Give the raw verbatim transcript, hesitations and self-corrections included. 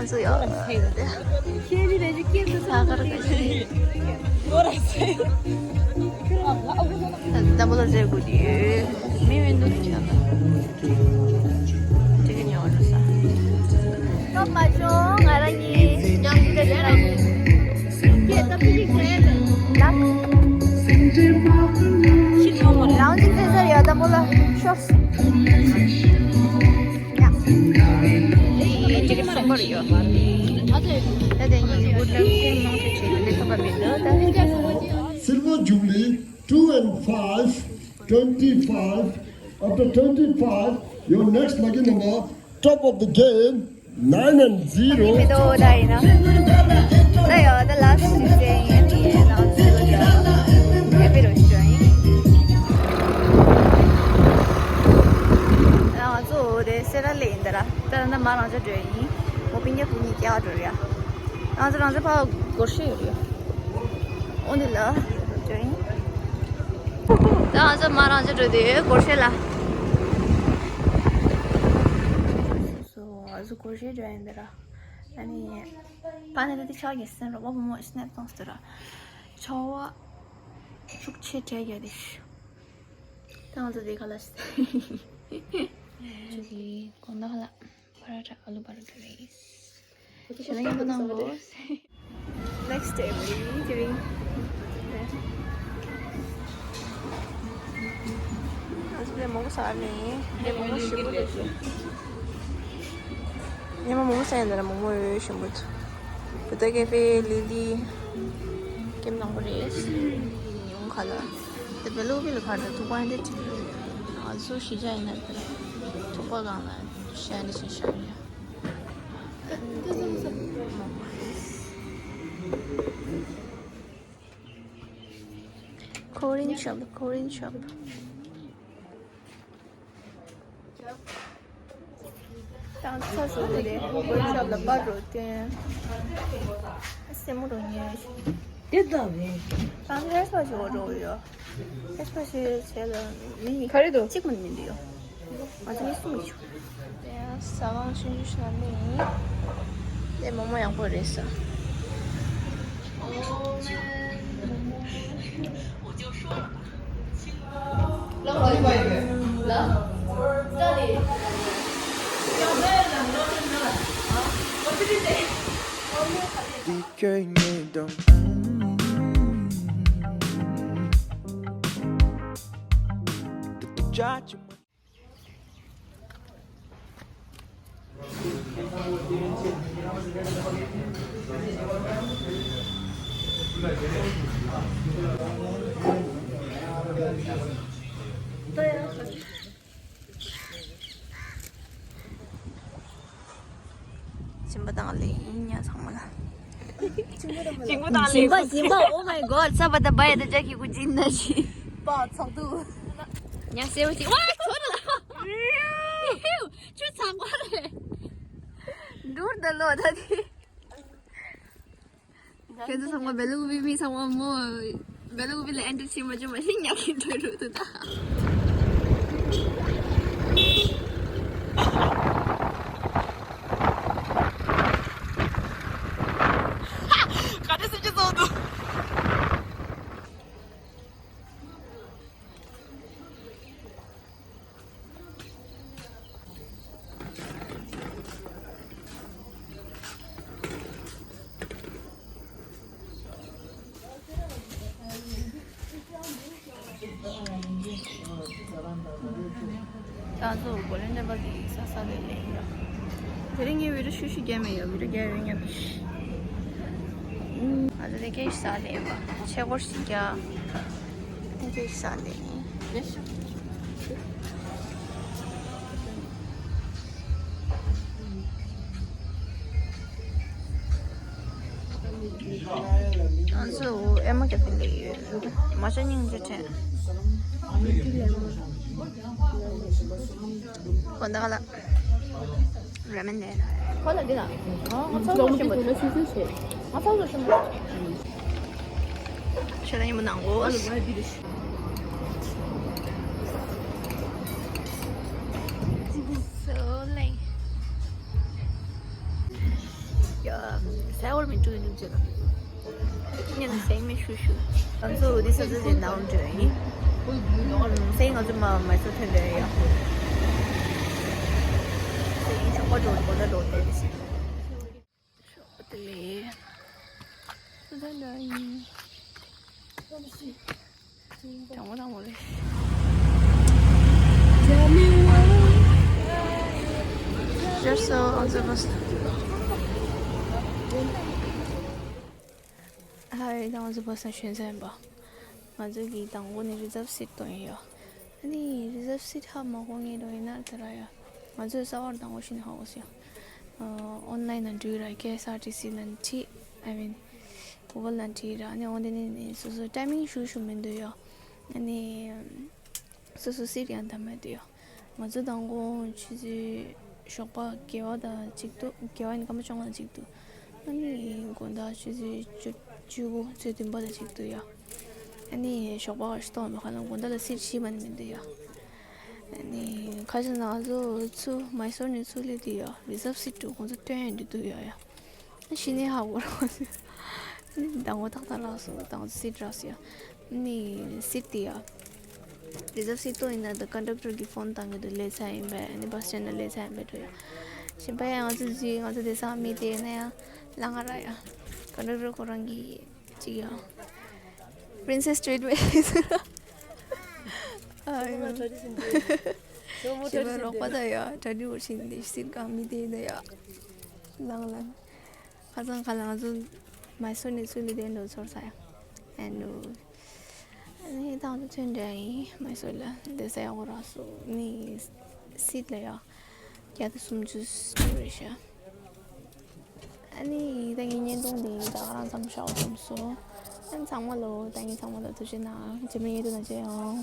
ཚོ་ཡོད། ད་ག་རེ་ག་ཞིག་ད་ལྟ་བུ་ལ་ཟེར་དགོས་ཀྱི་ཡོད། མི་མི་འདུག་ཅག་ཅིག་ཉོ་བ་འགྲོ་ས། སྟོབས་མ་བྱུང་ང་རང་གཉིས་ཉམས་ཀྱི་ད་ཅི་རང་གཉིས། སྐད་སྟབས་བདེ་ཅིག་བྱས་ལ། ཤི་ཐོང་མོ་རང་ཅིག་ཟེར་ས་ཡོད་ད་མོ་ལ་ཤོག་ཡ། ཡིན་གཅིག་གི་སོང་པར་ཡོད། ད་དེ་ཉིན་གྱི་good luck དེ་མང་ཆེ་ཆེ་ལས་ཐོབ་པ་མི་འདུག་ད། Silver Jubilee two and five, twenty-five. After twenty-five, your next lucky number, top of the game, nine and zero. མི་འདུག་ད་ཡིན་ན། ད་ཡོད་ད་last season ཡིན་ཡིན་ན་ཚོ་ཡོད་ད། ཧེ་པི་རོ་ཤི་ཡིན། ང་ཚོ་དེ་སེ་ར་ལེ་ཡིན་ད་ར། ད་ད་མ་རང་ཅག་འགྲོ་ཡིན། མོ་པིན་རྒྱ་བུ་གཉིས་ཀྱག་འགྲོ་རེད་ཡ། ང་ཚོ་རང་ཚོ་ཕ་སྒོར་ཤི་ཡོད་རེད། འོ་འདི་ལ་འགྲོ་ཡིན། ད་ང་ཚོ་མ་རང་ཅག་འགྲོ་དུས་སྒོར་ཤི་ལ། སོ་ང་ཚོ་སྒོར་ཤི་འགྲོ་ཡིན་ད་ར། ཨ་ནི་ཕ་ནི་ད་དེ་ཆག་གི་སེམས་རོ་བ་བུ་མོ་སི་ནེབ་གཏོང་སྟེ་ར། ཆོ་བ་ཤུགས་ཆེ་དྲག་ཡོད་དེ། ད་ང་ཚོ་དེ་ག་ལ་ཤི། ཆུ་གི་གོང་ད་ག་ལ། པ་ར་ཊ་ཨ་ལུ་པ་ར་ཊ་རེད། ཞེ་ན་ཡག་པོ་གནང་གོ། Next day རེད་དེ་རིང་། ང་ཚོ་ལས་མང་པོ་ཟ་ནས་ལས་མང་པོ་ཞིམ་པོ་འདུག་ཉི་མ་མང་པོ་ཟ་ཡིན་ན་ར་མང་པོ་ཡོད་ཞིམ་པོ་འདུག་བུ་ཏ་ཀེ་ཧྥེ་ལི་ལི་ཀེམ་ནང་པོ་རེད། ཉུང་ཁ་ལ་དེ་བེ་ལུ་བི་ལ་ཁར་དུ་ཐུག་པ་འདི་ཐིག་ལ་ང་ཚོ་ཤི་ཇ་ཡིན་ན་ཐུག་པ་གང་ལ་ཤ་འདི་ཤི་ཤ་ཡིན། Korean shop, Korean shop. དང་ཚ་སུ་རེད། Korean shop ལ་པར་རོ་སྟོན། སེ་མོ་རོ་ཉེ་རེ་ཞིག་དེ་ལྟ་བས། དང་ཚ་སུ་ཞིག་འོ་རོ་ཡོད། ཨེ་སྤ་ཤི་བྱས་ལ་མི་ག་རེ་འདུག་གཅིག་མ་མི་འདུག་ཡོ། ང་ཚོ་མི་གསུམ་མི་ཆུ། ཡ་ས་ལང་ཆུང་ཆུང་ཞིག་ལ་མི་ཡིན། དེ་མོ་མོ་ཡག་པོ་རེད་ས། སྦྱིན་པ་དང་ལེན་ཡིན་ཉ་ཚང་མ་ལ། སྦྱིན་པ་དང་ལེན། སྦྱིན་པ་སྦྱིན་པ། Oh my god. ས་བ་ད་བ་ཡ་ད་ཅག་གི་གུ་སྦྱིན་ན་ཤི། པ་ཚོགས་འདུ། ཉ་སེ་བ་ཤི། ཝ་ཚོགས་འདུ་ལ། ཆུ་ཚང་པ་རེད། འདུར་ད་ལོ་ད་དེ། ཁྱེད་ཚོ་ཚང་མ་བེ་ལུག་བི་མི་ཚང་མ་མོ། བེ་ལུག་བི་ལ་ཨེན་ཏྲི་ཆི་མ་ཅོ་མ་ཤི་ཉག་གི་འགྲོ་རུ་དུ་ད། ག་དེ་སུ་ཅི་ཚོགས་འདུག་ད་ཚོ་གོ་ལེན་འདྲ་པ་གི་ས་ས་ལས་ལས་ཡ། དེ་རིང་ངའི་བི་ཌིའོ་ཤུ་ཤུ་རྒྱ་མེད་ཡ། བི་ཌིའོ་རྒྱ་ཡོད་ཉམས། ཨ་ད་དེ་སྐད་ས་ལས་པ་ཆས་སྐོར་ཞིག་རྒྱ། དེ་སྐད་ས་ལས་ནི། ང་ཚོ་ཨེ་མ་ཀེ་ཧྥེ་ལ་ཡོད། མ་ཅོ་སྙིང་རྗེ་དྲན། ཁོ་ན་ལ་ར་མེན་ནས། ཁོ་ལ་འདི་ན། ང་ཚོ་ལ་ཤེས་པ། ང་ཚོ་ལ་ཤེས་པ། ཁྱོད་ལ་ཉིན་མོ་ནང་གོ། སོ་ལེ། ཀྲུའུ་ལུགས་ཅེས་དང་། ཉན་ན་སེང་མེ་ཤུ་ཤུ། ང་ཚོ་འོ་དེ་ས་ཚོད་ཅིག་ནང་འགྲོ་ཡིན། སེང་ང་ཚོ་མ་མ་སོ་ཐོན་འགྲོ་ཡོད། སེང་ཞོགས་པ་འགྲོ་དགོས་ན་འགྲོ་བསྡད་དེ་ཞིག་ཞོགས་པ་དེ་ལས། སུ་ཐོན་འགྲོ་ཡིན། དྲང་མོ་དྲང་མོ་རེད། Just so on the bus. Hi, དང་ཚོ་བོད་ས་ཞོན་ས་ཡིན་པ། ང་ཚོ་གི་དང་པོ་ནས་རི་ཛབ་སིཊ་དོན་ཡོད། ཨ་ནི་རི་ཛབ་སིཊ་ཧ་མ་གོ་ངེས་འགྲོ་ཡིན་ན་དེ་ར་ཡ། ང་ཚོས་གསར་པ་དང་པོ་ཤི་ནས་ཧ་གོ་སོང་ཡ། ཨོན་ལན་ནང་འགྲོ་ར་ཀེ་ཨེས་ཨར་ཊི་སི་ནང་ཁྲིད། I mean Google ནང་ཁྲིད་ར། ཨ་ནི་འོན་ཏེ་ནི་ནི་སོ་སོ་ཊའི་མིང་ཞུ་ཞུ་མི་འདུག་ཡ། ཨ་ནི་སོ་སོ་སིཊ་ཡང་དམ་མེད་འདུག་ཡ། ང་ཚོ་དང་པོ་ཆུ་ཚོད་ཞོགས་པ་དགུ་པ་དང་གཅིག་འདུག་དགུ་པ་ཡིན་སྐར་མ་བཅོ་ལྔ་དང་གཅིག་འདུག་ཨ་ནི་དགོང་དག་ཆུ་ཚོད་བཅུ་བཅུ་དགུ་ཚོད་བདུན་པ་དང་གཅིག་འདུག་ཡ། ཨ་ནི་ཞོགས་པ་ཞིག་གཏོང་མི་ཁ་ལ་དགོང་དག་ལ་སིཊ་ཤི་མ་ནི་མི་འདུག་ཡ། ཨ་ནི་ཁ་ཤས་ང་ཚོ་ཚུར་མའི་སོར་ནས་ཚུར་སླེབས་དུས་ཡ་རི་ཛབ་སིཊ་འདུག་ཁོང་ཚོ་སྟོན་ཡ་འདི་འདུག་ཡ་ཡ། ཤི་ནས་ཧ་གོ་རོགས། ཟདང་བོ་ཏག་ཏག་ལགས་སོ་དང་སིཊ་རག་སོ་ཡ། ནི་སིཊ་དེ་ཡ། རི་ཛབ་སིཊ་ཏོ་ཡིན་ན་ད་ཀོན་ཌག་ཊར་གི་ཕོན་བཏང་གི་འདུག་ལས་ས་ཡིན་པས་ནི་བྷ་སི་སི་ཊེན་ནི་ལས་ས་ཡིན་པས་འགྲོ་ཡ། ཞིམ་པ་ཡ་ང་ཚོ་ཇི་ང་ཚོ་དེ་ས་མི་དེ་ན་ཡ། ལ་ང་ར་ཡ། ཀོན་ཌག་ཊར་ཁོ་རང་གི་ཅིག་ཡ། པི་རིན་སེ་སི་ཊི་རི་ཊི་མེན་ཊ། ཨ་ཡོ། ཞིམ་པ་རོགས་པ་ད་ཡ་གྲ་སྒྲིག་བྱིན་ཏེ་སིཊ་གང་མི་དེ་ན་ཡ། ལང་ལང་། ཁ་སང་ཁ་ལ་ང་ཚོ་མའི་སོར་ནས་ཚུར་ལ་བསྡད་འགྲོ་ཚོར་ས་ཡ། ཨེན་ནུ། ཨ་ནི་ད་ང་ཚོ་ཐོན་འདྲ་ཡིན་མའི་སོར་ལ་བསྡད་ས་ཡག་པོ་རག་སོང་ནི། སིཊ་ལ་ཡ། བརྒྱ་དང་སུམ་ཅུ་སྐོར་རེད་ཤག་ཨ་ནི་ད་ངའི་བརྙན་ཐུང་འདི་ད་ག་རང་ཙམ་བཞག་བསམ་སོང་། ཨ་ནི་ཚང་མ་ལོ་ད་ངའི་ཚང་མ་ལོ་ཐུགས་རྗེ་གནང་། རྗེས་མའི་བརྙན་ཐུང་ནང་མཇལ་ཡོང་།